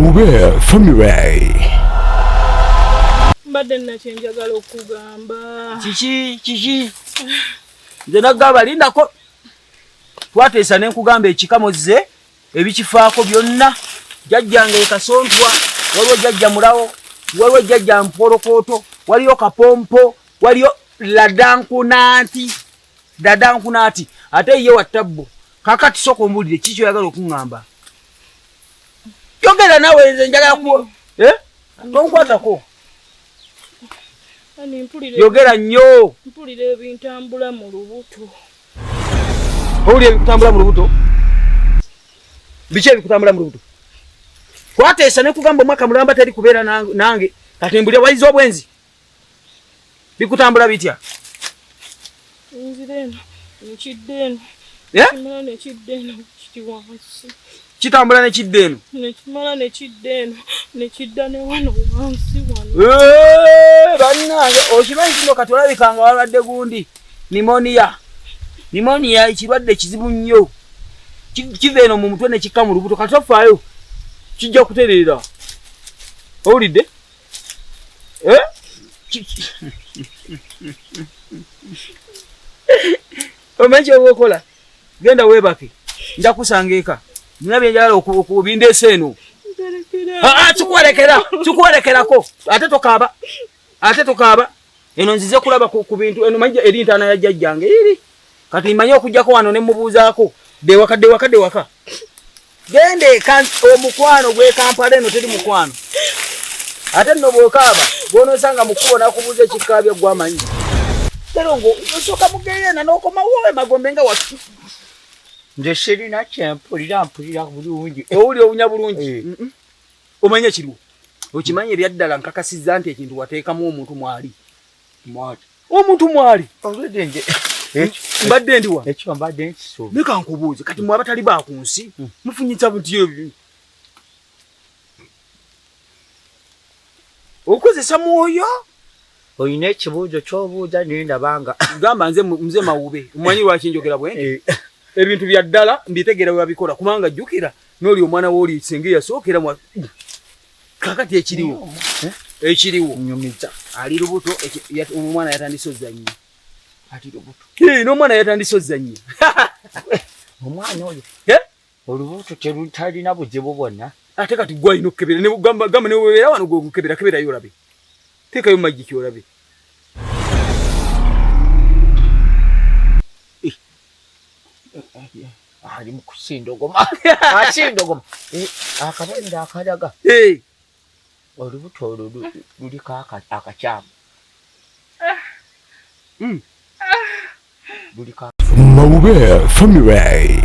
Mawube Family. Mbadde nina kye njagala okugamba. Kiki kiki? Nze nagamba lindako. Twateesa ne nkugamba ekika muzze ebikifaako byonna. Jjajjange ye Kasontwa, waliwo jjajja Mulawo, waliwo jjajja Mpolokooto, waliyo Kapompo, waliyo Ladankunanti. Dadankunanti ate ye wa tabbu. Kakati sooka ombuulire kiki ky'oyagala okuŋŋamba. Yogera nawe nze njagala ku eh? Tonkwatako. Yogera nnyo. Mpulira ebintambula mu lubuto. Owulira ebikutambula mu lubuto? Biki ebikutambula mu lubuto? Twateesa ne kugamba omwaka mulamba teri kubeera nange kati mbulira wayiza obwenzi. Bikutambula bitya? Nzira eno nekidda eno. Eh? Kimala nekidda eno kiri wansi. Kitambula nekidda eno. Nekimala nekidda eno nekidda ne wano wansi wano. Eh, bannange okimanyi kino kati olabika nga walwadde gundi nimoniya. Nimoniya ekirwadde kizibu nnyo. Kiva eno mu mutwe ne kikka mu lubuto kati tofaayo kijja kutereera. Owulidde? Eh? Omanyi kyoba okola? Genda weebake, nja kusanga eka. Nina bye njagala okubindeesa eno. Ah, ah, kikuwerekera, kikuwerekerako. Ate tokaaba, ate tokaaba. Eno nzize kulaba ku bintu eno manyi eri ntaana ya jjajjange eri. Kati mmanyi okujjako wano ne mmubuuzaako. Dewaka, dewaka, dewaka. Genda eka omukwano gw'e Kampala eno teri mukwano. Ate nno bw'okaaba gw'onoosanga mu kkubo n'akubuuza ekikaabya ggwe amanyi. Leero ng'osooka mu ggeyeena n'okomawo emagombe nga wa Nze sirina kye mpulira, mpulira bulungi. Owulira owunya bulungi? Eh. Omanyi ekiriwo? Okimanyi ebyaddala nkakasizza nti ekintu wateekamu omuntu mwali. Mwali. Omuntu mwali. Already nje. Ekyo. Mbadde ndi wa? Ekyo mbadde nkisuubira. Leka nkubuuze kati mwe abatali ba ku nsi mufunyitsa buti ebyo. Okozesa mwoyo? Olina ekibuuzo ky'obuuza naye ndaba nga gamba nze nze Mawube omanyi lwaki njogera bwe nti? Eh. Ebintu bya ddala mbitegeera bwe babikola kubanga jjukira n'oli omwana w'oli senga eyasookera mwa kakati ekiriwo Eh? ekiriwo Nyumiza. Ali lubuto, omwana yatandise ozannya. Ali lubuto. Eh, n'omwana yatandise ozannya. Omwana oyo. Eh? Olubuto terutalina buzibu bwonna. Ate kati gwe alina okukebera, ne gamba, gamba ne webeera wano gwe okukebera, keberayo olabe. Teekayo magiki olabe. Eh. Ali mu kusindogoma. Asindogoma. Eh, akabonero akalaga. Eh. Olubuto olwo luliko akakyamu. Luliko Mawube Family.